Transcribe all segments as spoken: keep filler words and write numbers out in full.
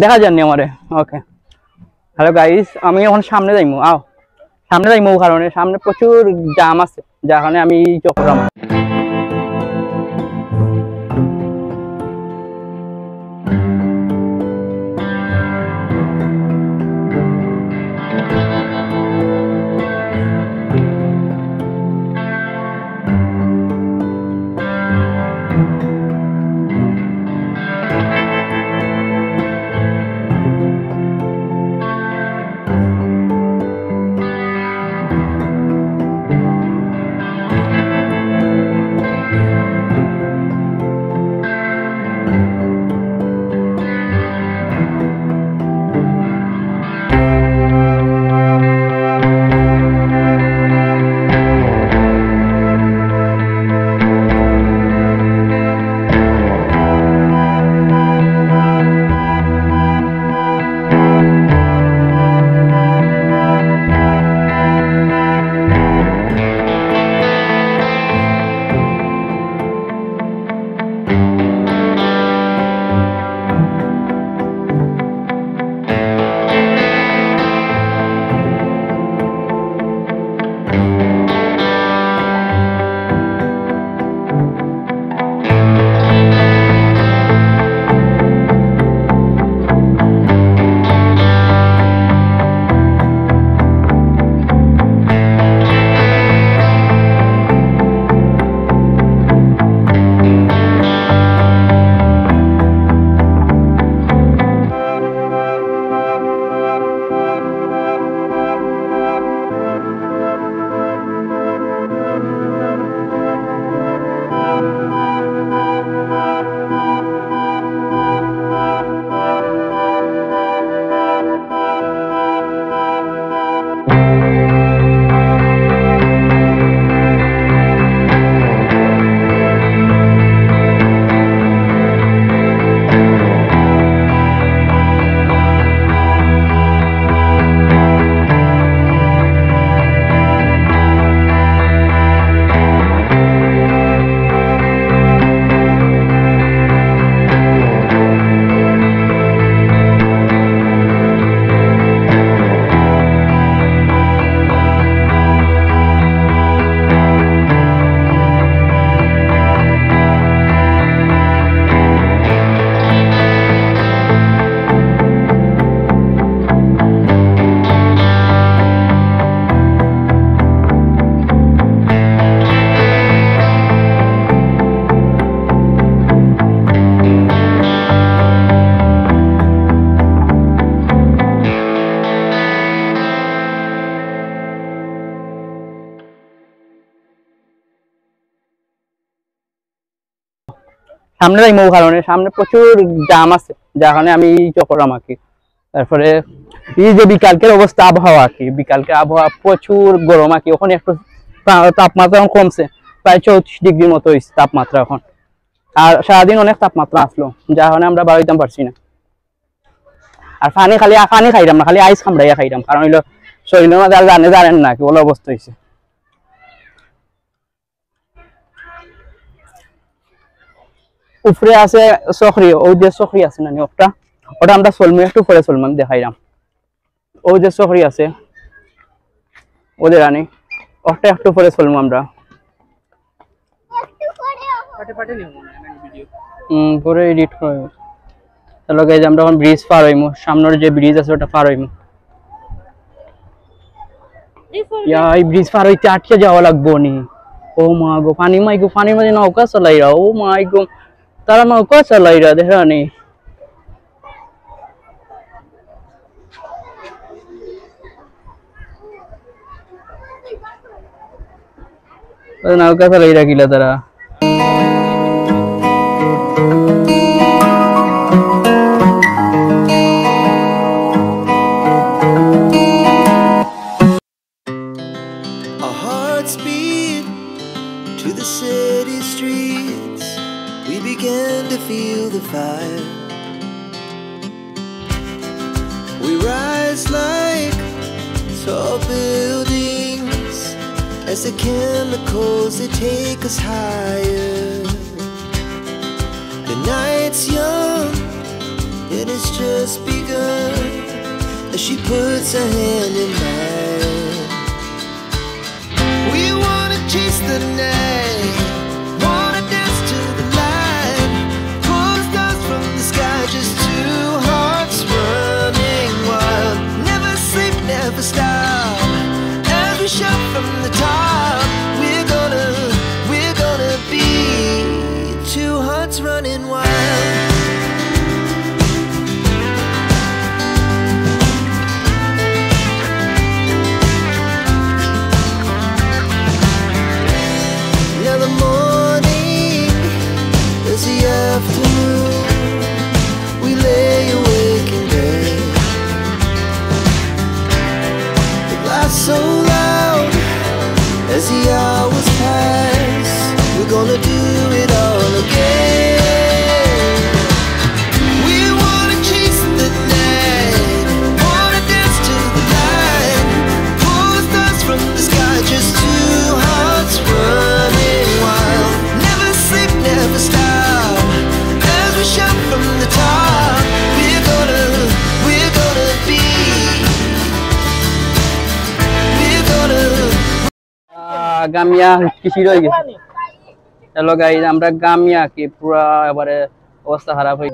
দেখা যাননি আমারে। ওকে, হ্যালো গাইস, আমি এখন সামনে যাইমু। আও, সামনে যাইমু, কারণে সামনে প্রচুর জ্যাম আছে, যার কারণে আমি এই চক্কর আমার। সামনে যাইমু, কারণে সামনে প্রচুর জ্যাম আছে, যার কারণে আমি এই চক্কর আমার কি। তারপরে এই যে বিকালকের অবস্থা, আবহাওয়া কি, বিকালকে আবহাওয়া প্রচুর গরম আর কি। ওখানে একটু তা-, তাপমাত্রা এখন কমছে, প্রায় চৌত্রিশ ডিগ্রির মতো হইছে তাপমাত্রা এখন। আর সারাদিন অনেক তাপমাত্রা আসলো, যার কারণে আমরা বারইতাম পারছি না। আর পানি খালি, পানি খাইলাম না, খালি আইস কামড়াইয়া খাইলাম, কারণ হইলো শরীরের মধ্যে আর জানে জানেন না কি বলে অবস্থা হইছে। উপরে আছে চকরি, ওই যে চকরি আছে না নি, ওটা, ওটা আমরা চলমু, একটু পরে চলমু, আমি দেখাইলাম। ওই যে চকরি আছে, ওদের আনি, ওটা একটু পরে চলমু আমরা। হুম, পরে এডিট করে। চলো গাইজ, আমরা এখন ব্রিজ পার হইমু, সামনের যে ব্রিজ আছে ওটা পার হইমু। ইয়া, এই ব্রিজ পার হইতে আটকে যাওয়া লাগবো নি। ও মা গো, পানি মাই গো, পানির মাঝে নৌকা চালাইরা। ও মাই গো, তারা নৌকা চালাইরা, দেখা নি। নৌকা চালাইরা কিলা তারা। Our hearts beat to the city streets. We began to feel the fire. We rise like tall buildings as the chemicals, they take us higher. The night's young, And it's just begun as she puts her hand in mine. We wanna chase the night, wanna dance to the light. Pull the stars from the sky, just two hearts running wild. Never sleep, never stop. As we shout from the top, we're gonna, we're gonna be two hearts running wild. Now the morning is the afternoon. We lay awake in bed. The laughs so loud as the hours pass. We're gonna do it all again. We wanna chase the night, wanna dance to the light. Pull the stars from the sky, just two hearts running wild. Never sleep, never stop. As we shout from the top, we're gonna, we're gonna be, we're gonna. আহ, গামিয়া কিশির হয়ে গেছে। Hello guys, আমরা গামিয়া কি পুরা এবারে অবস্থা খারাপ হয়ে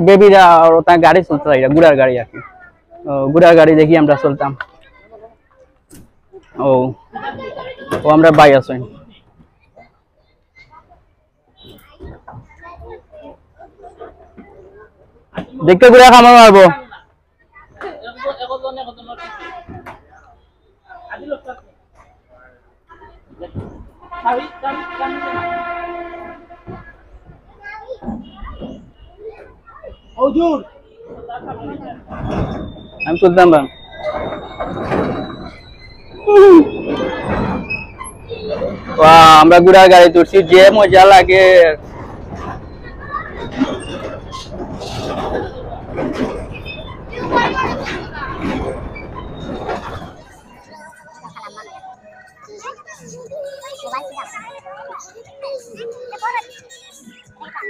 বেবিরা আর ওটা গাড়ি চলতে চাই, ঘোড়ার গাড়ি আর কি। ও, ঘোড়ার গাড়ি দেখি আমরা চলতাম। ও, ও আমরা ভাই আছেন। দেখতে ঘুরে খামার মারবো। আমি তুলতাম পারলাম। ওয়া, আমরা ঘোড়ার গাড়ি তুলছি, যে মজা লাগে।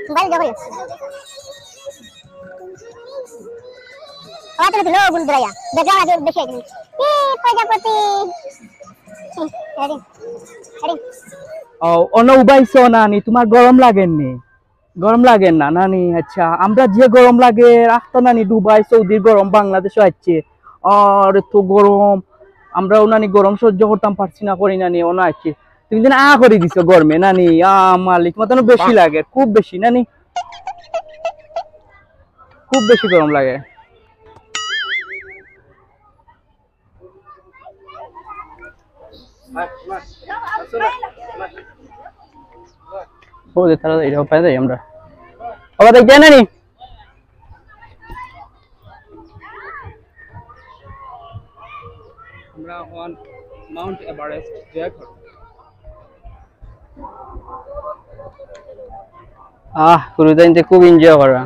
মোবাইল জবর। ওরা তো লোক গুলো দৌড়াইয়া। দেখলাম আগে বেশি একদিন। এ, প্রজাপতি। এ, আরে, আরে। ও, অনো উবাইছো নানি, তোমার গরম লাগেনি? গরম লাগে না নানি? আচ্ছা, আমরা যে গরম লাগে, রাখতো নানি দুবাই, সৌদির গরম, বাংলাদেশও আছে। আর এত গরম, আমরাও নানি গরম সহ্য করতাম পারছি না, করি নানি, অনো আছে। তুমি যেন আ করে দিছো গরমে নানি, আ মালিক, মাতানো বেশি লাগে, খুব বেশি নানি। খুব বেশি গরম লাগে। ও যে তারা এটা পাই যাই আমরা। আবার দেখতে না নি? আমরা এখন মাউন্ট এভারেস্ট ট্রেক করব। আহ, গুরু তাইনতে খুব এনজয় করা।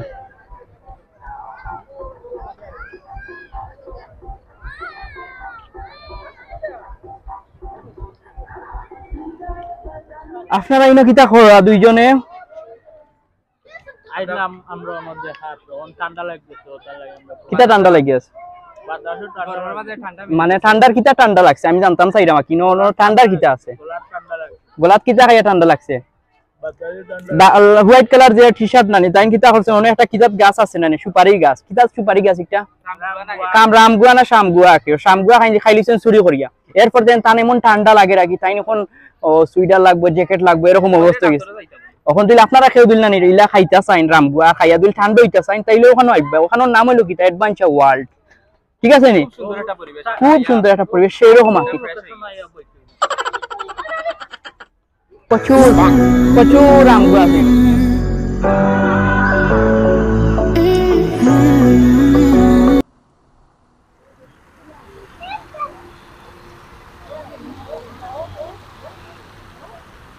আপনারা ইনো কিতা কররা দুইজনে? আইলাম আমরা আমাদের হাত, অন ঠান্ডা লাগতেছে, ওটার লাগি আমরা কিতা ঠান্ডা লাগি আছে? বাতাসও ঠান্ডা গরমের লাগছে। মাঝে ঠান্ডা মানে ঠান্ডার কিতা ঠান্ডা লাগছে? আমি জানতাম চাইরাম আর কি, ন, ন, ঠান্ডার কিতা আছে? গলার ঠান্ডা লাগছে। গলাত কিতা খাইয়া ঠান্ডা লাগছে? বাতাসও ঠান্ডা দা-, হোয়াইট কালার যে টি শার্ট নানি, তাই কিতা করছে? অনেক একটা কিতাত গাছ আছে নানি, সুপারি গাছ। কিতাত সুপারি গাছ একটা? কাম রামগুয়া না শামগুয়া কেউ? শামগুয়া খাই, খাইলিছেন চুরি করিয়া। এরপর দেন তান এমন ঠান্ডা লাগে রাখি, তাইন অখন, ও, সোয়েটার লাগবো, জ্যাকেট লাগবো, এরকম অবস্থা অই গেছে। অখন দিলে আপনারা কেউ দিল না নি, ইলা খাইতা চাইন রামগু, আর খাইয়া দিল ঠান্ডা অইতা চাইন, তাইলে অখানো আইবা। অখানোর নাম অইলো কিতা, অ্যাডভেঞ্চার ওয়ার্ল্ড, ঠিক আছে নি? খুব সুন্দর একটা পরিবেশ। খুব সুন্দর একটা পরিবেশ, সেই রকম আর কি। প্রচুর, প্রচুর আম গাছ।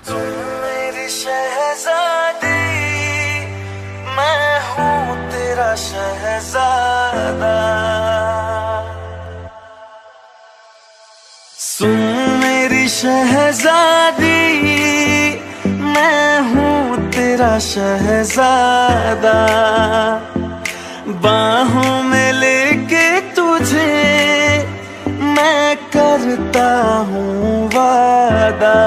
तुम मेरी शहजादी, मैं हूँ तेरा शहजादा। सुन मेरी शहजादी, मैं हूँ तेरा शहजादा। बाहों में लेके तुझे मैं करता हूँ वादा।